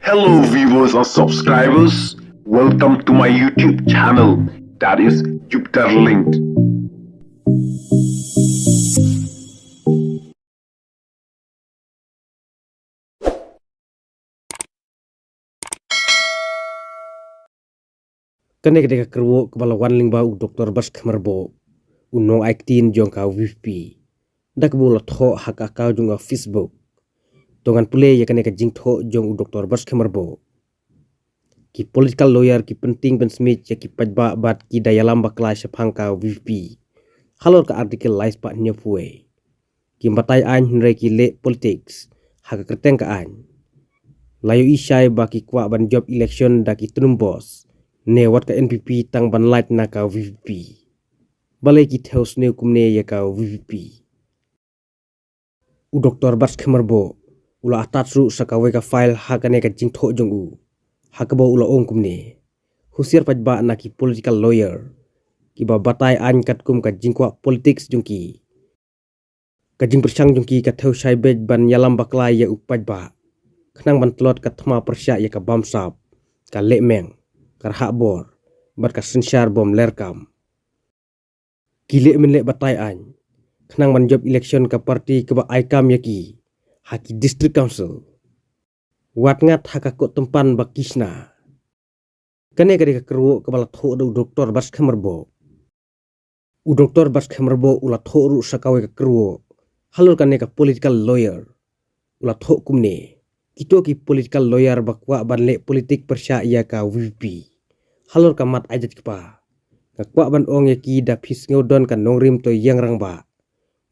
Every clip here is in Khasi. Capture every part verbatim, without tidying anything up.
Hello, viewers and subscribers. Welcome to my YouTube channel, that is Jupiter Linked. Kane ka dei ka kyrwoh kaba la wan lyngba u Doktor Batskhem Rbot, u nongai ktien jong ka VPP, da kaba u la thoh ha ka account jong u ha Facebook. To ngan pule ïa kane ka jingthoh jong u Doktor Batskhem Rbot. Ki political lawyer ki pyntieng pynsmit ïa ki paidbah bad ki da ïalam bakla shaphang ka VPP halor ka Article lai spah hynñiewphew wei. Kim batai aiñ hynrei ki leh politics ha ka kyrteng ka aiñ. La ïohi shai ba ki kwah ban jop election da ki tnum bos ne wat ka NPP tang ban lait na ka VPP. Balei ki thew sniew kumne ïa ka VPP? U Doktor Batskhem Rbot u la atat ruh sa kawei ka file ha kane ka jingthoh jong u, ha kaba u la ong kumne: Husiar paidbah na ki political lawyer kiba batai aiñ katkum ka jingkwah politics jong ki. Ka jingpyrshang jong ki ka thew shai beit ban ïalam bakla ïa u paidbah khnang ban tlot ka thma pyrshah ïa ka bamsap, ka lehmeng, ka rhah bor bad ka synshar bym leh kam. Ki leh mynleh batai aiñ khnang ban jop election ka party kaba ai kam ïa ki ha ki district council. Wat ngat ha ka kot tympan ba ki shna. Kane ka dei ka kyrwoh kaba la thoh da u Doktor Batskhem Rbot. U Doktor Batskhem Rbot u la thoh ruh sa kawei ka kyrwoh halor kane ka political lawyer. U la thoh kumne: Kito ki political lawyer ba kwah ban leh politik pyrshah ïa ka VPP halor ka mat ai jait kpa, nga kwah ban ong ïa ki, da phi sngew don ka nongrim to ïeng rangbah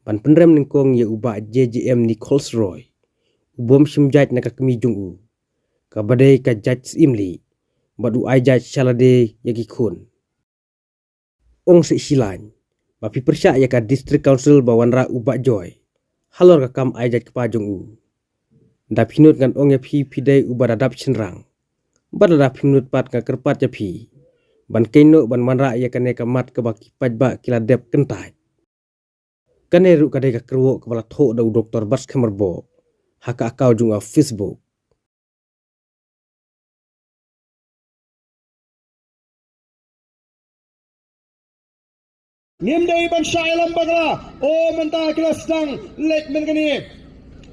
ban pynrem nyngkong ïa u Bah JJM Nichols Roy, u bym shim jait na ka kmie jong u, kaba dei ka jait Syiemlieh, bad u ai jait sha lade ïa ki khun. Ong seh shilaiñ ba phi pyrshah ïa ka district council ba wanrah u Bah Joy halor ka kam ai jait kpa jong u. Da phi nud ngan ong ïa phi, phi dei uba da dap shynrang. Bad lada phim nud pat nga kyrpad ïa phi ban kynnoh ban wanrah ïa kane ka mat kaba ki paidbah ki la dep kyntait. Kane ruh ka dei ka kyrwoh kaba la thoh da u Doktor Batskhem Rbot ha ka account jong u ha Facebook. Ngim dei ban shah ïalam bakla. O, mynta ki la sdang leit mynta kane.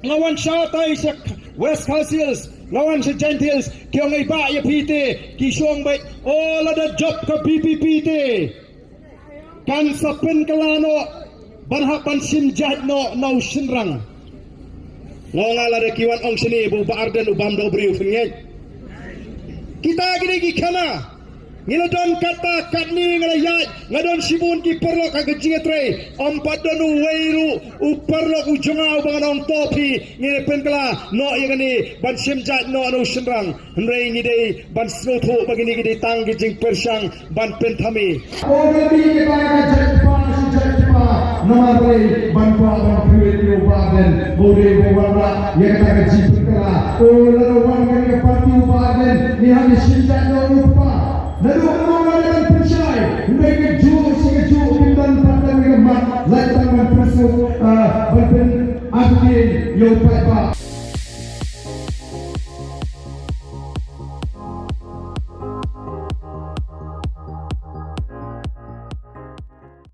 Nga wan shatai sha West Khasi Hills, nga wan sha Jaintia Hills, ki ong ei bah ïa phi te, ki shong beit. O, lada jop ka VPP te, kan sa pynkylla noh ban hap ban shim jait noh na u shynrang. Nga ong lada ki wan ong shane ba u Bah Ardent u bam da u briew, phin ngeit? Kita kine ki khana. Ngi la don katta katne, nga la ïaid, nga don shibun ki paralok ha ka jingïatrei. Ym pat don uwei ruh u paralok u jong nga uba ngan ong to phi, ngin ïa pynkylla noh ïa kane ban shim jait noh na u shynrang. Hynrei ngi dei ban sngewthuh ba kine ki dei tang ki jingpyrshang ban pynthame. O, lada dei kata ka jait kpa shi jait kpa, namar balei ban kwah ban pynwit ïa u Bah Ardent ba u dei uba wanrah ïa kata ka jingpynkylla? O, lada wan kane ka party u Bah Ardent, ngi hap ïa shim jait noh u kpa. Naduh mynno nga dei ban pynshai, hynrei kajuh shi kajuh kim don pat kane ka mat, lait tang ban pynsuk, ah, ban pyn-, ah, ïa u paidbah.